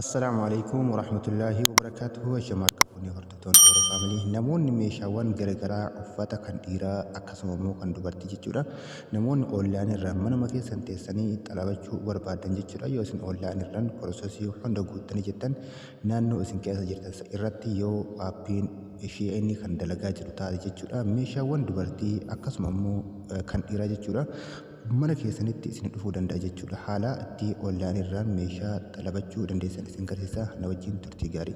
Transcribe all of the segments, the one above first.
Assalaamu alaikum warahmatullaahi wabarakaatuhu. Ashamaa harka fuunee, hordoftoonni Oro Family. Namoonni meeshaawwan garaagaraa, uffata kan dhiiraa akkasuma immoo kan dubartii jechuudha. Namoonni online irraa manuma keessan teessanii xalabachuu barbaadan jechuudha. Yoo isin online irraan processii hunda guuttanii jettan, naannoo isin keessa jirtan irratti yoo appiin ishee kan dalagaa jiru taate jechuudha. Meeshaawwan dubartii akkasuma immoo kan dhiiraa jechuudha. Mana keessanitti isin dhufuu danda'a jechuudha. Haala itti online irraan meeshaa xalabachuu dandeessan isin garsiisa, na wajjin turtii gaarii.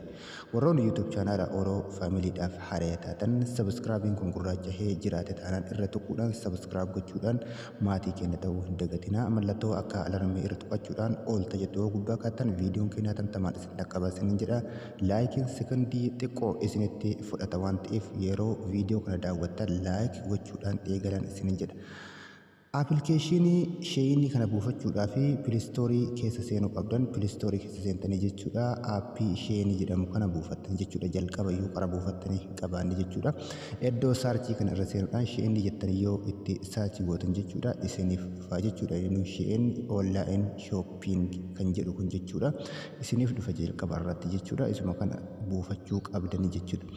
Warroonni YouTube channela Oro Familydhaaf haaraa taatan, subscribeiin kun gurraachahee jiraate taanaan irra tuquudhaan subscribe gochuudhaan maatii keenya ta'uu hin dagatinaa. Mallattoo akka alarmii irra tuqachuudhaan oolta jettu yoo gubbaa kaattan, viidiyoon keenya hatantamaan isin dhaqqaba isinin jedha. Likeiin sekondii xiqqoo isinitti fudhata waan ta'eef, yeroo viidiyoo kana daawwattan like gochuudhaan eegalan isinin jedha. Applicationii Sheinii kana buufachuudhaa fi Play Storeii keessa seenuu qabdan. Play Storeii keessa seentanii jechuudha. Appii Sheinii jedhamu kana buufattan jechuudha. Jalqaba iyyuu qara buufattanii hin qabaanne jechuudha. Iddoo searchii kana irra seenuudhaan Sheinii jettanii yoo itti searchii gootan jechuudha. Isiniif dhufa jechuudha. Inni Shein online shopping kan jedhu kun jechuudha. Isiniif dhufa jalqaba irratti jechuudha. Isuma kana buufachuu qabdanii jechuudha.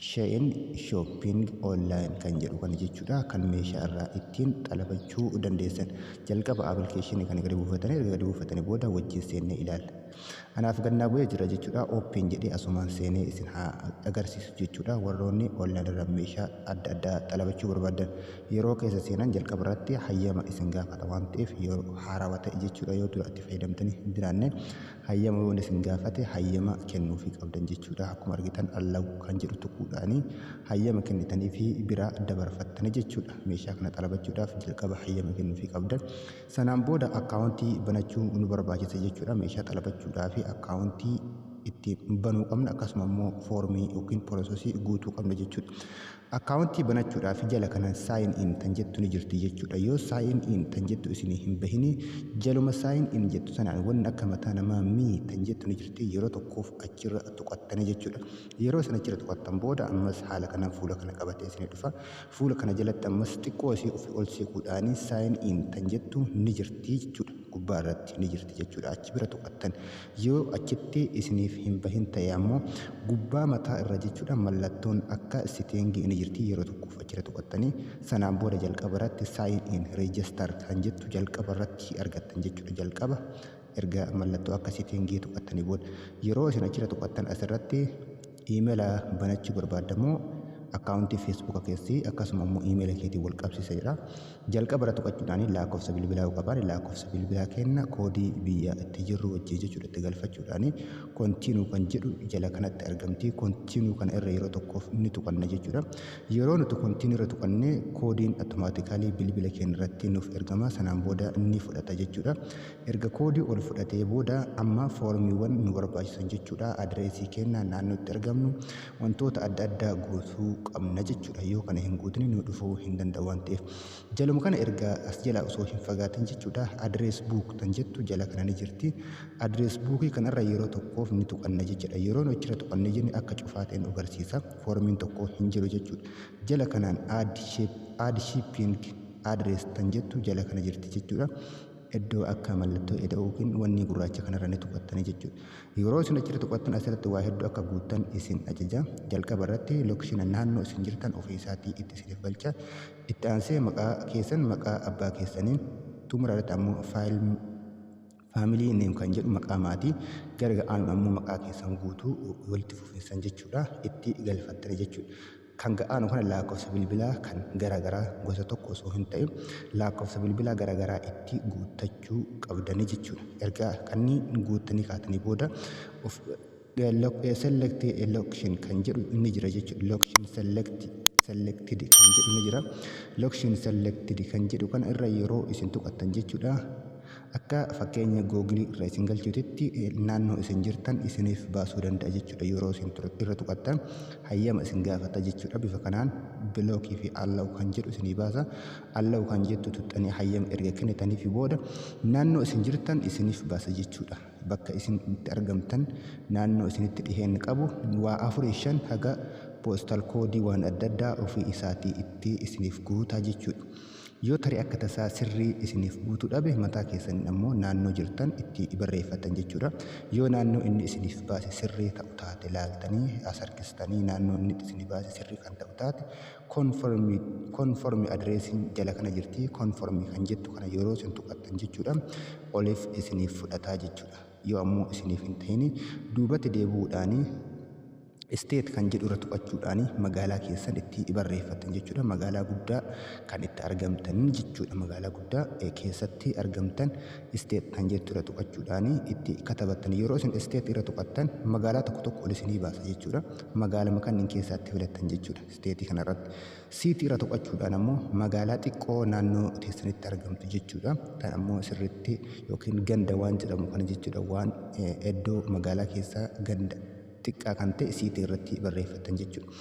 Shein shopping online kan jedhu kana jechuudha, kan meeshaa irraa ittiin xalabachuu dandeessan. Jalqaba applicationii kana gadi buufatanii, erga gadi buufatanii booda wajjin seennee ilaalla. Anaaf gannaa bu'ee jira jechuudha. Open jedhee asumaan seenee isin haa agarsiisu jechuudha. Warroonni online irraa meeshaa adda addaa xalabachuu barbaadan, yeroo keessa seenan jalqaba irratti hayyama isin gaafata waan ta'eef, yeroo haarawaa ta'e jechuudha, yoo dura itti fayyadamtanii hin jiraanne, hayyama yoo isin gaafate hayyama kennuufii qabdan jechuudha. Akkuma argitan allow kan jedhu tuquudhaanii hayyama kennitanii fi bira dabarfattanii jechuudha. Meeshaa kana xalabachuudhaaf jalqaba hayyama kennuufii qabdan. Sanaan booda accountii banachuu nu barbaachisa jechuudha. Meeshaa xalabachuudhaa fi accountii itti banuu qabna, akkasuma immoo foormii yookiin processii guutuu qabna jechuudha. Accountii banachuudhaaf jala kanan sign in tan jettu ni jirti jechuudha. Yoo sign in tan jettu isinii hin bahini, jaluma sign in jettu sanaan wanni akka mataa namaa me tan jettu ni jirti, yeroo tokkoof achirra tuqattanii jechuudha. Yeroo isin achirra tuqattan booda ammas haala kanaan fuula kana qabatee isinii dhufa. Fuula kana jalatti ammas xiqqoo isii ofii ol siquudhaanii sign in tan jettu ni jirti jechuudha. Gubbaa irratti ni jirti jechuudha. Achi bira tuqattan. Yoo achitti isiniif hin bahin ta'e ammoo, gubbaa mataa irra jechuudha mallattoon akka settingii ni jirti, yeroo tokkoof achirra tuqattanii, sanaan booda jalqaba irratti sign in register kan jettu jalqaba irratti argattan jechuudha. Jalqaba erga mallattoo akka settingii tuqattanii booda, yeroo isin achirra tuqattan, asirratti emaila banachuu barbaaddamoo accountii Facebooka keessi akkasuma immoo emaila keetiin wal qabsiisa jedha. Jalqaba irra tuqachuudhaan lakkoofsa bilbilaa yoo qabaanne, lakkoofsa bilbilaa kenna, koodii biyya itti jirru wajjin jechuudha itti galfachuudhaan, continue kan jedhu jala kanatti argamti. Continue kana irra yeroo tokkoof ni tuqanna jechuudha. Yeroo nuti continue irra tuqanne, koodiin automatically bilbila keenya irratti nuuf ergama, sanaan booda ni fudhata jechuudha. Erga koodii ol fudhatee booda amma foormiiwwan nu barbaachisan jechuudha. Adireesii keenya, naannoo itti argamnu, wantoota adda addaa guutuu qabna jechuudha. Yoo kana hin guutne nu dhufuu hin danda'u waan ta'eef. Jaluma kana erga as jala osoo hin fagaatin jechuudha. Address book kan jettu jala kana ni jirti. Address bookii kanarra yeroo tokkoof ni tuqanna jechuudha. Yeroo nu achirra tuqannee jenne akka cufaa ta'e nu agarsiisa. Foormiin tokko hin jiru jechuudha. Jala kanaan add shipping address kan jettu jala kana jirti jechuudha. Iddoo akka mallattoo eda'uu yookiin wanni gurraacha kanarra ni tuqattanii jechuudha. Yeroo isin achirra tuqattan asirratti waa hedduu akka guuttan isin ajaja. Jalqaba irratti locationa naannoo isin jirtan ofii isaatii itti isiniif galcha. Itti aansee maqaa keessan, maqaa abbaa keessanii, xumura irratti ammoo family name kan jedhu maqaa maatii, gara aanuun ammoo maqaa keessan guutuu walitti fufiinsan jechuudha itti galfattanii jechuudha. Kan ga'aanu kana lakkoofsa bilbilaa kan garaagaraa, gosa tokko osoo hin ta'in lakkoofsa bilbilaa garaagaraa itti guuttachuu qabdanii jechuudha. Erga kanneen guuttanii kaatanii booda of select location kan jedhu ni jira jechuudha. Location selected kan jedhu ni jira. Location selected kan jedhu kana irra yeroo isin tuqattan jechuudha. Akka fakkeenya Googleii irra isin galchuutitti naannoo isin jirtan isiniif baasuu danda'a jechuudha. Yeroo isin irra tuqattan hayyama isin gaafata jechuudha. Bifa kanaan blockii fi allow kan jedhu isinii baasa. Allow kan jettu tuxxanii hayyama erga kennitanii fi booda naannoo isin jirtan isiniif baasa jechuudha. Bakka isin itti argamtan, naannoo isinitti dhiheenya qabu, waa afurii shan haga postal codeii waan adda addaa ofii isaatii itti isiniif guutaa jechuudha. Yoo tarii akka tasaa sirrii isiniif guutuu dhabe, mataa keessaniin ammoo naannoo jirtan itti barreeffatan jechuudha. Yoo naannoo inni isiniif baase sirrii ta'u taate, laaltanii as harkistanii naannoo inni isinii baase sirrii kan ta'u taate, confirm addressiin jala kana jirti. Confirm kan jettu kana yeroo isin tuqattan jechuudha, oliif isiniif fudhataa jechuudha. Yoo ammoo isiniif hin ta'in, duubatti deebi'uudhaanii state kan jedhu irra tuqachuudhaanii magaalaa keessan itti barreeffatan jechuudha. Magaalaa guddaa kan itti argamtan jechuudha. Magaalaa guddaa keessatti argamtan state kan jettu irra tuqachuudhaanii itti katabattan. Yeroo isin state irra tuqattan, magaalaa tokko tokko ol isinii baasa jechuudha. Magaalama kanneen keessaatti filattan jechuudha. Stateii kanarratti. City irra tuqachuudhaan ammoo magaalaa xiqqoo naannoo teessanitti argamtu jechuudha. Kan ammoo sirriitti yookiin ganda waan jedhamu kana jechuudha. Waan iddoo magaalaa keessaa ganda xiqqaa kan ta'e city irratti barreeffatan jechuudha.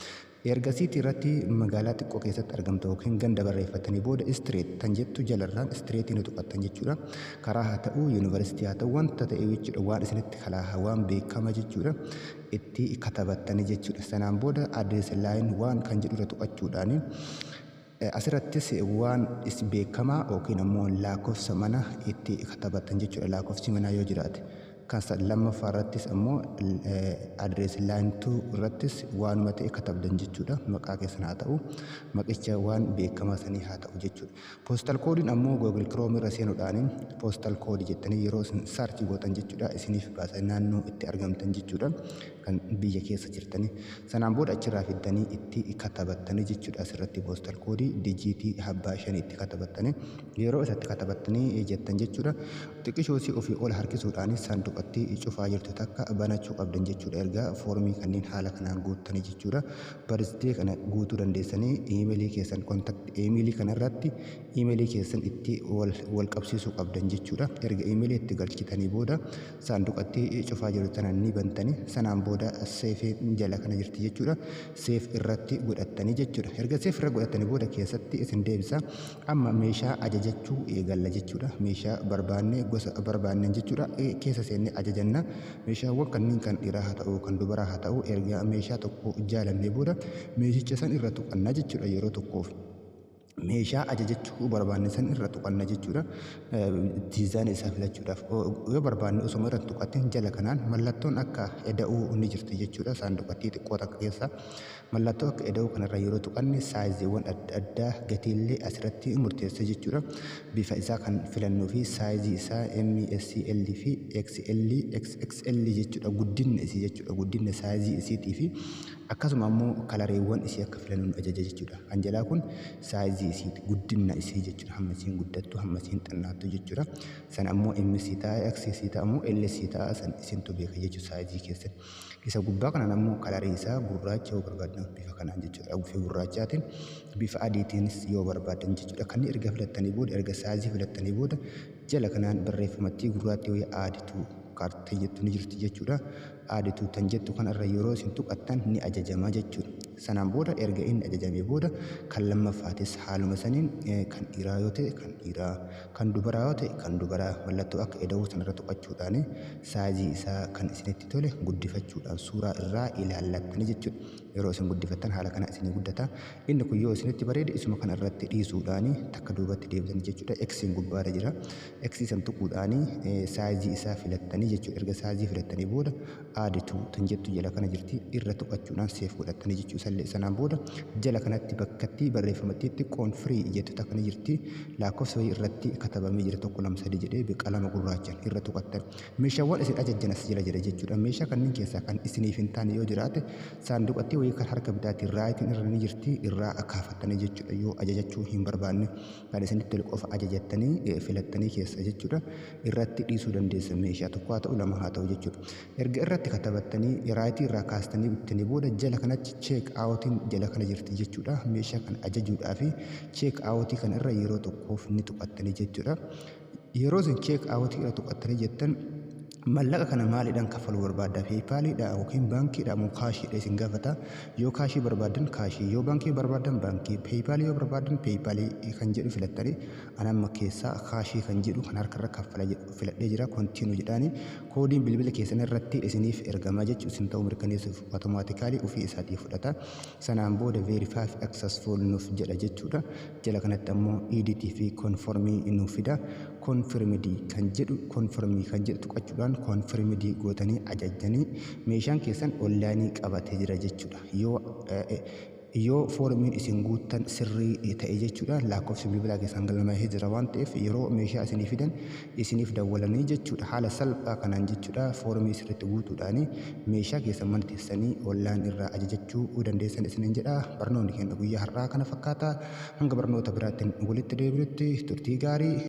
Erga city irratti magaalaa xiqqoo keessatti argamtu yookiin ganda barreeffatanii booda, street kan jettu jalarraan streetii ni tuqattan jechuudha. Karaa haa ta'u, yuunivarsiitii haa ta'u, wanta ta'e jechuudha, waan isinitti kalaaha, waan beekama jechuudha, itti katabattanii jechuudha. Sanaan booda address line one kan jedhu irra tuqachuudhaani asirrattis waan beekamaa yookiin ammoo lakkoofsa mana itti katabattan jechuudha. Lakkoofsi manaa yoo jiraate. Kan lammaffaa irrattis ammoo address line 2 irrattis waanuma ta'e katabdan jechuudha. Maqaa keessan haa ta'u, maqicha waan beekamaa sanii haa ta'u jechuudha. Postal codeiin ammoo Google Chrome irra seenuudhaan postal code jettanii yeroo isin search gootan jechuudha, isiniif baasa naannoo itti argamtan jechuudha, kan biyya keessa jirtanii. Sanaan booda achirraa fiddanii itti katabattanii jechuudha. Asirratti postal code digitii abbaa shanii itti katabattanii, yeroo isatti katabattanii jettan jechuudha. Xiqqishoosii ofii ol harkisuudhaan saanduqatti cufaa jirtu takka banachuu qabdan jechuudha. Erga foormii kanneen haala kanaan guuttanii jechuudha. Birthday kana guutuu dandeessanii, iimeelii keessan, contact iimeelii kanarratti iimeelii keessan itti wal qabsiisuu qabdan jechuudha. Erga iimeelii itti galchitanii booda, saanduqatti cufaa jiru tana ni bantanii, sanaan booda save jala kana jirti jechuudha. Save irratti godhattanii jechuudha. Erga save irra godhattanii booda keessatti isin deebisa. Amma meeshaa ajajachuu eegalla jechuudha. Meeshaa barbaanne, gosa barbaanneen jechuudha, keessa seennee ajajanna. Meeshaawwan kanneen kan dhiiraa haa ta'u, kan dubaraa haa ta'u, erga meeshaa tokko jaalannee booda meeshicha san irra tuqannaa jechuudha yeroo tokkoof. Meeshaa ajajachuu barbaanne san irra tuqanna jechuudha. Diizaayinii isaa filachuudhaaf yoo barbaanne, osuma irra tuqatin jala kanaan mallattoon akka eda'uu ni jirti jechuudha. Saanduqattii xiqqoo takka keessa mallattoo akka eda'uu kanarra yeroo tuqanne, saayiziiwwan adda addaa, gatiillee asirratti murteessa jechuudha. Bifa isaa kan filannuu fi saayizii isaa M, S, L fi XL, XXL jechuudha. Guddinna isii jechuudha. Guddinna saayizii isiitii fi akkasuma ammoo coloreewwan isii akka filannu nu ajaja jechuudha. Kan jalaa kun saayizii isiiti, guddinna isii jechuudha. Hamma isiin guddattu, hamma isiin xinnaattu jechuudha. San ammoo M C ta'a, X C ta'a ammoo L C ta'a, san isintu beeka jechuudha saayizii keessan. Isa gubbaa kanaan ammoo colorii isaa gurraacha yoo barbaadan bifa kanaan jechuudha. Bifa gurraachaatiin, bifa adiitiinis yoo barbaadan jechuudha. Kanneen erga filattanii booda, erga saayizii filattanii booda, jala kanaan barreeffamatti gurraatti wayii add to cart jettu ni jirti jechuudha. Add to tan jettu kanarra yeroo isin tuqattan ni ajajama jechuudha. Sanaan booda, erga inni ajajamee booda, kan lammaffaatis haaluma saniin kan dhiiraa yoo ta'e kan dhiiraa, kan dubaraa yoo ta'e kan dubaraa, mallattoo akka eda'uu sanarra tuqachuudhaan saayizii isaa kan isinitti tole guddifachuudhaan suuraa irraa ilaallattanii jechuudha. Yeroo isin guddifattan haala kana isinii guddata. Inni kun yoo isinitti bareede, isuma kana irratti dhiisuudhaan takka duubatti deebitanii jechuudha. Xiin gubbaarra jira. X san tuquudhaan saayizii isaa filattanii jechuudha. Erga saayizii filattanii booda, add to tan jettu jala kana jirti, irra tuqachuudhaan save godhattanii jechuudha. Isallee sanaan booda jala kanatti bakkatti barreeffamatti xiqqoon free jettu takka ni jirti. Lakkoofsa wayii irratti katabamee jira, 1, 2, 3 jedhee qalama gurraachaan irra tuqattan. Meeshaawwan isin ajajjan as jala jira jechuudha. Meeshaa kanneen keessaa kan isiniif hin taane yoo jiraate, saanduqatti wayii kan harka bitaatiin rightiin irra ni jirti, irraa kaafattanii jechuudha. Yoo ajajachuu hin barbaanne, kan isinitti tole qofa ajajattanii filattanii keessa jechuudha. Irratti dhiisuu dandeessan, meeshaa tokko haa ta'u, lama haa ta'u jechuudha. Erga irratti katabattanii rightii irraa kaastanii bittanii booda, jala kanatti check outiin jala kana jirti jechuudha. Meeshaa kana ajajuudhaa fi check outii kana irra yeroo tokkoof ni tuqattanii jechuudha. Yeroo isin check outii irra tuqattanii jettan Mallaqa kana maaliidhaan kaffaluu barbaadda? PayPaliidha yookiin baankiidha moo cashiidha isin gaafata. Yoo cash barbaaddan cash, yoo baankii barbaaddan baankii, PayPal yoo barbaaddan PayPal kan jedhu filattanii, ani amma keessaa cash kan jedhu kan harkarra kaffala jedhu filadhee jira. Continue jedhaani koodiin bilbila keessan irratti isiniif ergamaa jechuu isin ta'uu mirkaneessuuf automatically ofii isaatii fudhata. Sanaan booda verify successful nuuf jedha jechuudha. Jala kanatti ammoo edit fi confirm nuuf fida. Confirmed kan jedhu, confirm kan jedhu tuqachuudhaan confirmed gootanii ajajjanii meeshaan keessan online qabatee jira jechuudha. Yoo foormiin isin guuttan sirrii ta'e jechuudha, lakkoofsi bilbilaa keessan galmaa'ee jira waan ta'eef, yeroo meeshaa isinii fidan isiniif dawwalanii jechuudha. Haala salphaa kanaan jechuudha, foormii sirriitti guutuudhaan meeshaa keessan mana teessanii online irraa ajajachuu dandeessan isiniin jedha. Barnoonni keenya guyyaa har'aa kana fakkaata. Hanga barnoota biraatti walitti deebinutti turtii gaarii.